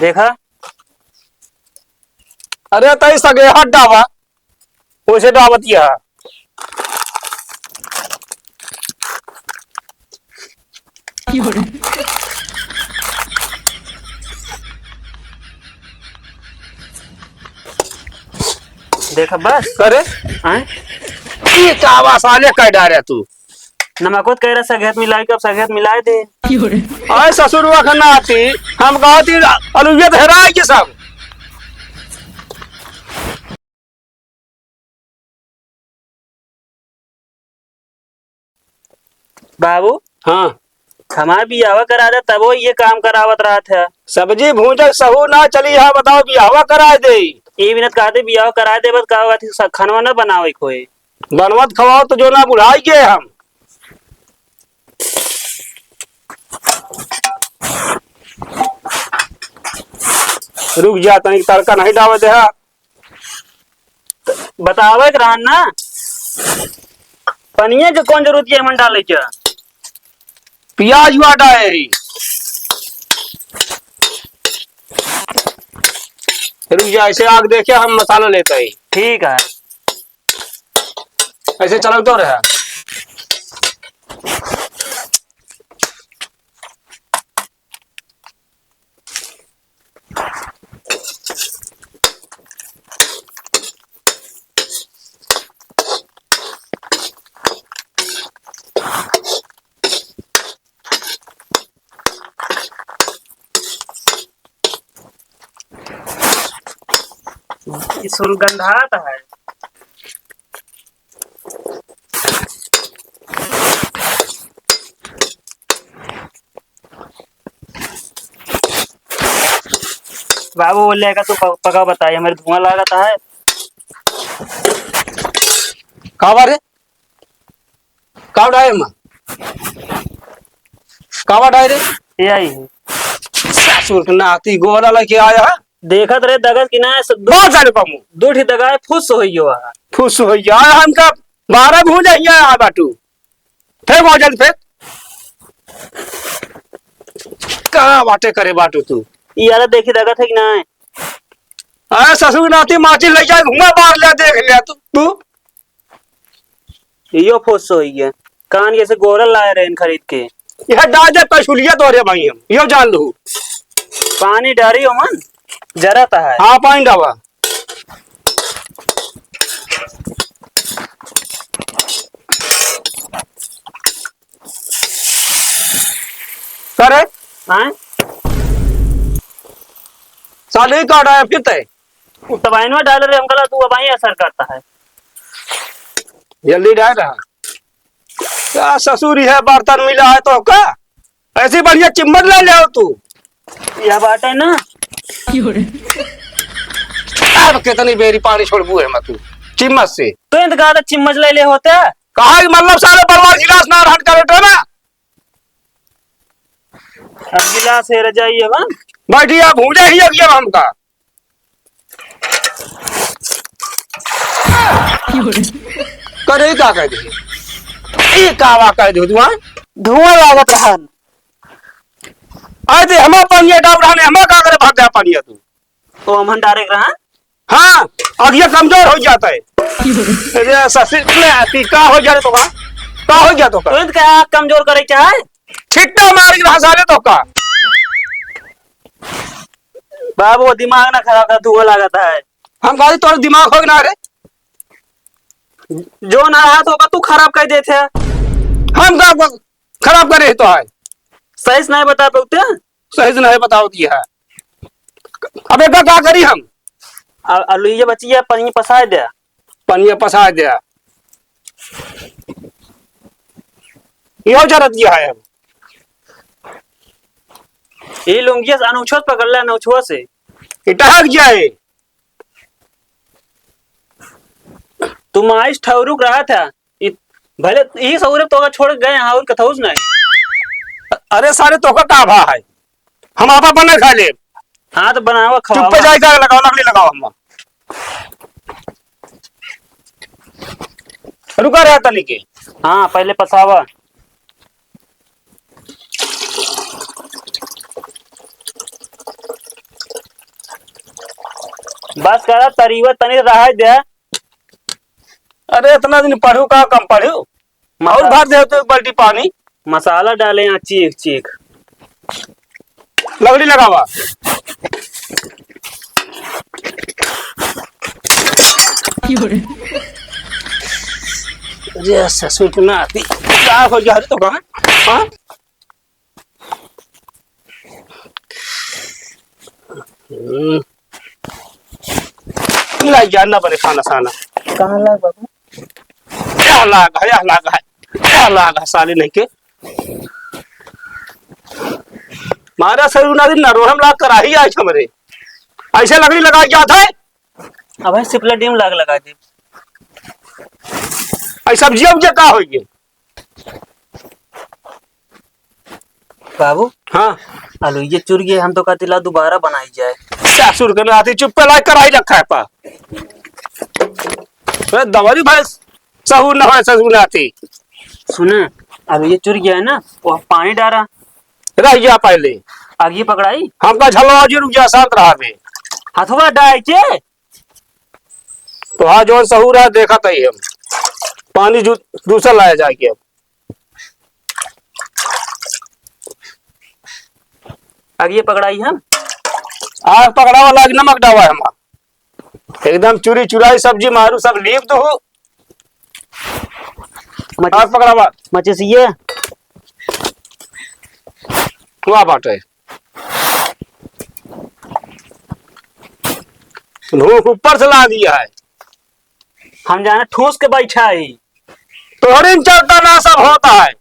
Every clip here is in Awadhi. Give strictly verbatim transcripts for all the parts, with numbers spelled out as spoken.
देखा। अरे तई सगेहत डावा, ओसे डावत यह। देखा बस। अरे, आए? ये का आवाज साले कह डारे तू? नमको तो कह रहा सगेत मिलाई के, अब सगेत मिलाए दे। आए ससुरवा के नाती, हम कहती अलुइया तो हेराए के सब। बाबू। हाँ। हमार बियाहवा करा दे, तबो ये काम करावत रहत है। सब्जी भूंजक सहू ना चली है, बताओ बियाहवा करा दे। ये बिनत कहते बियाहवा करा दे, बस का बात है, स-, खानवा न बनावे कोई। बनवत खवाओ तो जो ना बुढ़ाई के हम। रुक जा, तनिक तड़का नहीं डावे दे हा। बतावे के रहन ना, पनिया के कौन जरूरत है मन डाले के? प्याज हुआ डाए ही। रुक जा, ऐसे आग देखे हम मसाला लेते ही। ठीक है। ऐसे चलक तो रहा। ई सुरगंधात है। बाबू बोले का तू प-, पका बताई, हमारे धुआं लागत है। का बा रे? का उड़ाए माँ? का उड़ाए रे? ये आई है। ससुर के नाती गोला लेके आया है। देखत रहे दगत कि ना, स-, दू-, बहुत सारे पामू। दू ठी दगाए फुस होई गयो है। फुस होई गया है, हमका बारह भूजा ही आया है बाटू। फेंक हो जल्दी फेंक। कहाँ बाटे करे बाटू तू? ई वाला देखी दगत है कि ना? अरे ससुर के नाती माचिस ले जाए, घुमा बार ले, देख ले तू, तू। इहो फुस होई गया। कान के से गोरल लाए रहेन खरीद के। यह डाल दे पछुलिया तोरे भाई हम, यो जान लू। पानी डारी हो मन, जरत है। हाँ, पानी डावा। करे? हाँ? साले ही काटा है फिर तय। उ तबाइन में डाल रहे, हम कहला, तू अब ही असर करता है। जल्दी डाल रहा। का ससुर, यह बर्तन मिला है तो का? ऐसी बढ़िया चिम्मच ले ले आओ तू। यह बात है ना। अब कितनी बेरी पानी छोड़बू है मैं तू चिम्मच से। तो इनका तो चिम्मच ले ले होते। कहा कि मतलब साले बर्बाद गिलास ना हट करे तो ना। अब गिलास है रजाई है बा। बैठी आप भूजा ही अब ये हमका। करे का कह दे? ई का वा कह दे तू, हाँ? धुआं लागत रहन। अरे ते हमार पनिया डाल रहन, हमार का करे भाग जा पनिया तू? ओ हमन डायरेक्ट रहन? हाँ, अब ये कमजोर हो जाता है। अरे ससुर ने आती, का हो गया रे तो का? का हो गया तो का? तुरंत क्या कमजोर करे क्या है? छिट्टा मार के हंसा ले तो का? बाबू, दिमाग ना खराब कर, धुआं लागत है। हम कहते तोर दिमाग हो ना रे। जो ना रहा तो तू खराब कर देते। हम का खराब करे तो है? सही से नहीं बता पाते। सही से नहीं बताओ दिया है। अब एका का करी हम? आ, आलू ये बची है, पनिया पसाए दे। पनिया पसाए दे। यो जरत गया है अब। ये लुंगिया से अनौछवा से पकड़ ले, अनौछवा से। ये टहक जाए। तुम आइस ठौरुक रहा था। इ-, भले यही सौरे तो छोड़ के गए हैं और कथौज नहीं। अरे सारे तो का भा है, हम आपा बना खा ले। हाँ तो बनावा, चुप्पे खवावा। जाए का लगाओ, लकड़ी लगाओ हम। रुका रहा तनी के। हाँ पहले पसावा। बस करा, तरीवा तनी रहा दे। अरे, इतना दिन पढ़ू का, कम पढ़ू? और मसाला भर दे तो एक बाल्टी पानी। मसाला डाले यहाँ चीख चीख। लकड़ी लगावा। अरे ससुर के नाती, का हो गया रे तो कहाँ? हाँ? हम्म। ला यार ना बने खाना साना। कहाँ लाग बाबू? यह लाग है, यह लाग है, यह लाग है साले नहीं के। मारा सर उना दिन ना रोहम लाग कराही आज हमरे। ऐसे लकड़ी लगा के आता है। अब है सिपला डीम लाग लगा दे। ऐ सब्जिया उब्जिया का होइए? बाबू। हाँ। आलू ये चुर गए, हम तो कहती ला दोबारा बनाई जाए। ससुर के नाती चुप पे लाई कराई रखा है पा। अरे दवारी भाई सहूर ना होए ससुर नाती। सुने, आलू ये चुर गया है ना, वो पानी डारा। रह गया पहले। आगे पकड़ाई? हमका झलवा जी रुक जा, शांत रहा बे। हथवा डाय के। तो हाँ, जौन सहूर है, देखत ही हम। पानी जू-, दूसरा लाया जाके अब। आगे पकड़ाई हम। आग पकड़ावा, लाग नमक डावा है हमार। एकदम चुरी चुराई सब्जी मारू सब लीप दो। मचिस-, आग पकड़ावा। मचिस ये। हुआ बाटे। भूख ऊपर से ला दिया है। हम जाने ठूस के बैठा है। तोहरे चलता ना सब होता है।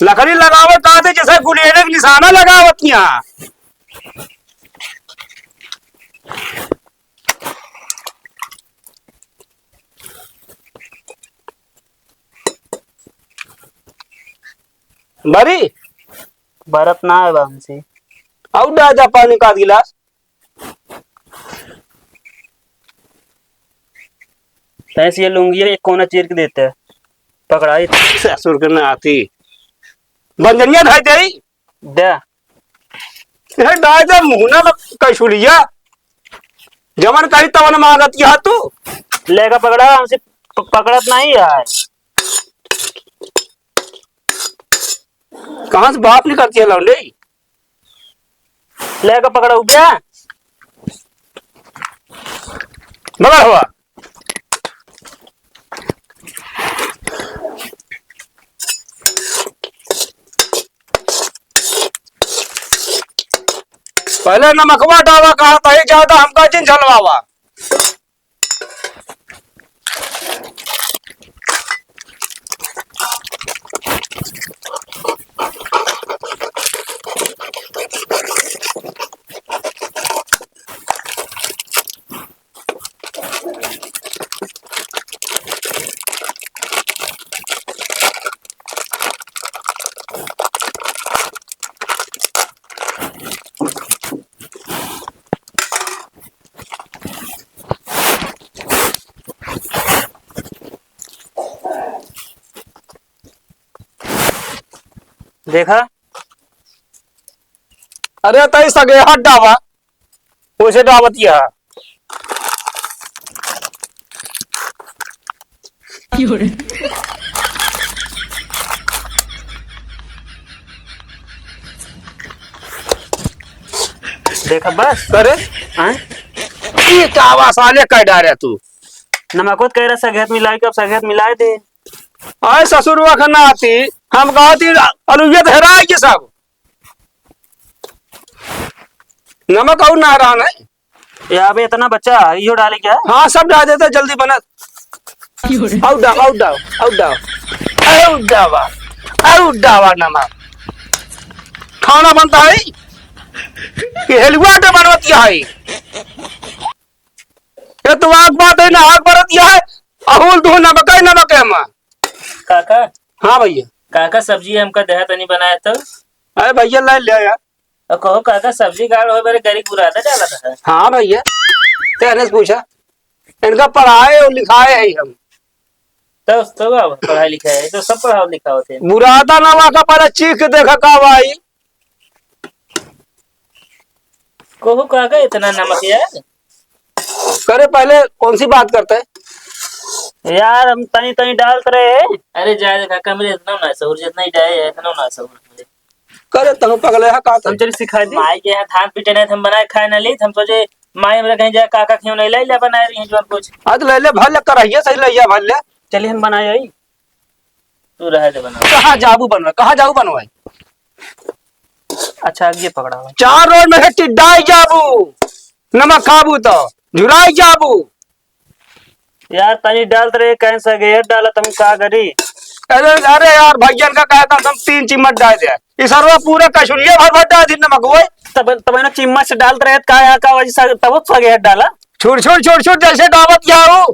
लकड़ी लगावे कहते जैसे गुलेरे के निशाना लगावत यहाँ। बरी? बरत ना है बा हमसे। आउ डाल जा पानी का गिलास। तैसे ये लुंगी एक कोना चीर के देते। पकड़ाई। ससुर के नाती। बंजनिया धाई दे। दे। ये डाल दे मुहना में कैसुलिया। जवन कही तवन मांगत यहाँ तू। लेगा पकड़ा, हमसे प-, पकड़त नहीं है। कहाँ से बाप निकलती है लौंडे? लेगा पकड़ा हो गया। मगर हुआ। पहले नमकवा डावा कहा था, ये ज्यादा हमका जिन झलवावा। देखा? अरे तई सगे हट डावा, ओसे डावत यह। देखा बस। अरे, हाँ? ई का आवाज साले कह डारे तू? नमको तो कह रहा सगेत मिलाई के, अब सगेत मिलाए दे। आए ससुरवा के नाती, हम कहती अलुइया तो हेराए के सब। नमक और ना रहा नहीं। ये अब इतना बच्चा है, इहो डाले क्या? हाँ, सब डाल देते, जल्दी बनत। आउट डाव, आउट डाव, आउट डाव। आउट डावा, आउट डावा नमक। खाना बनता है कि हलवा के बनवत क्या है? ये तो आग बात है ना, आग बरत क्या है? अहुल दो नमक है, नमक है हमार। काका। हाँ भैया। काका, सब्जी हमका देहा तनी बनाए तो। अरे भैया, ले ले यार। और कहो काका, सब्जी गाड़ होए बरे गरीब बुरादा डाला था। हाँ भैया, तेने से पूछा, इनका पढ़ाए और लिखाए है हम। तो, तो का पढ़ाई लिखाई है, तो सब पढ़ाओ लिखाओ थे। बुरादा ना वहाँ का पहले चीख के देखा का भाई। कोहू का गए इतना नमक यार? करे पहले कौन सी बात करते हैं? यार, हम तनी तनी डालत रहे। अरे जाए दे काका, मेरे इतना ना सहूर, जितना ही डाए है, इतना ना सहूर। करे तनु पगले है का हम तनी? चली सिखाई दी। माई के यहाँ धान पीटे नहीं, हम बनाए खाए ना ली, हम सोचे माई हमरा कहीं जाए काका क्यों नहीं लाई ले बनाए रही हैं जो कुछ। आज ले ले भर ले, कराइए सही ले भर ले। चलिए हम बनाए आई। तू रहे दे बनाओ। कहाँ जाबू बनवा, कहाँ जाबू बनवाई? अच्छा, ये पकड़ा हुआ। चार रोज में से टिड्डाई जाबू, नमक खाबू तो झुराई जाबू। यार, तनी डालत रहे, कहीं से गैर डालत, हम का करी? अरे, अरे यार, भैया इनका कहा था, हम तीन चम्मच डाल दे। ई सरवा पूरा कछुलिया भर भर डाल दी नमक, ओए। तब, तब इन्हें चम्मच से डालत रहे, का यार, का वजह से तब से गैर डाला? छुड़, छुड़, छुड़, छुड़, जैसे डावत जाऊ।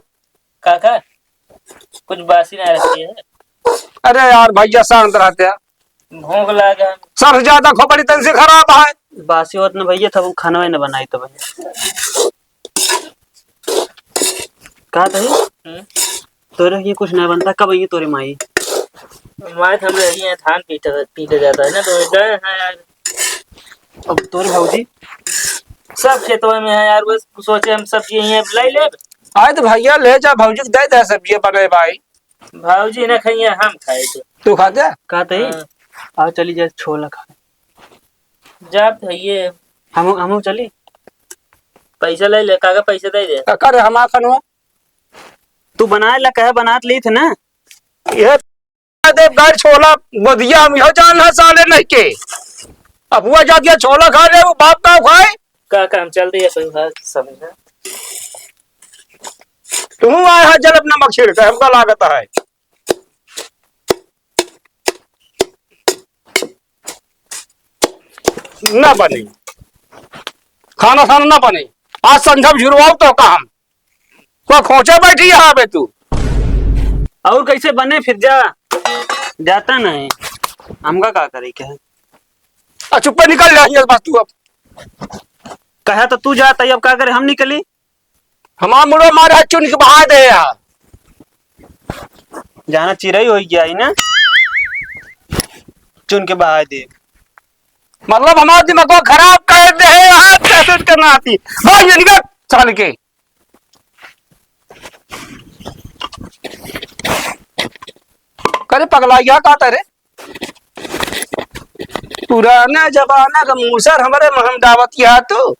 काका, कुछ बासी ना रखी है। अरे यार भैया, शांत रहते हैं। भूख लागे। सबसे ज्यादा खोपड़ी तन से खराब है। बासी होत न भैया, तब हम खाना न बनाई तो भैया। का तही? हम्म? तोरे ये कुछ नहीं बनता, कब ये तोरे माई? माई तो हमरे यही है, धान पीटे, पीटे जाता है ना, तो गए हैं यार। अब तोर भौजी? सब खेतवा में है यार, बस सोचे हम सब्जी यहीं अब ले ले। आए तो भैया ले जा, भौजी के दे दे सब्जी बने भाई। भौजी ना खाइए, हम खाए तो। तू खा दे। का तही? हाँ। आ चली जाए छोला खाए। जात है ये। हम, हम चली। पैसा ले ले, काका पैसा दे दे। का रे हमार खनवा? तू बनाए ला कहे बनात ली थे ना? ये देव गाय छोला बदिया हम इहो जान है साले नहीं के। अब हुआ जा दिया छोला खा ले, वो बाप का खाए। का, का हम चल दिया कोई बात समझा। तू आया है जल अपना मक्षिर का, हमका लागत है। ना बनी। खाना साना ना बनी। आज संझा में झुरवाऊ तो काम। को खोचे बैठी यहाँ पे तू? और कैसे बने फिर जा? जाता नहीं। हमका का करे के है? आ चुप्पे निकल जाइए बस तू अब। कहा तो तू जाता, अब का करे हम निकली? हमार मुड़ो मारे हाथ चुन के बहा दे यार। जाना चिरई होई गया ही ना। चुन के बहा दे। मतलब हमार दिमाग खराब कर दे है यार, क्या सोच करना आती। भाग ये निकल साल के। करे पगला, या का रे? पुराना जमाना का मूसर हमरे महम डावत या तू।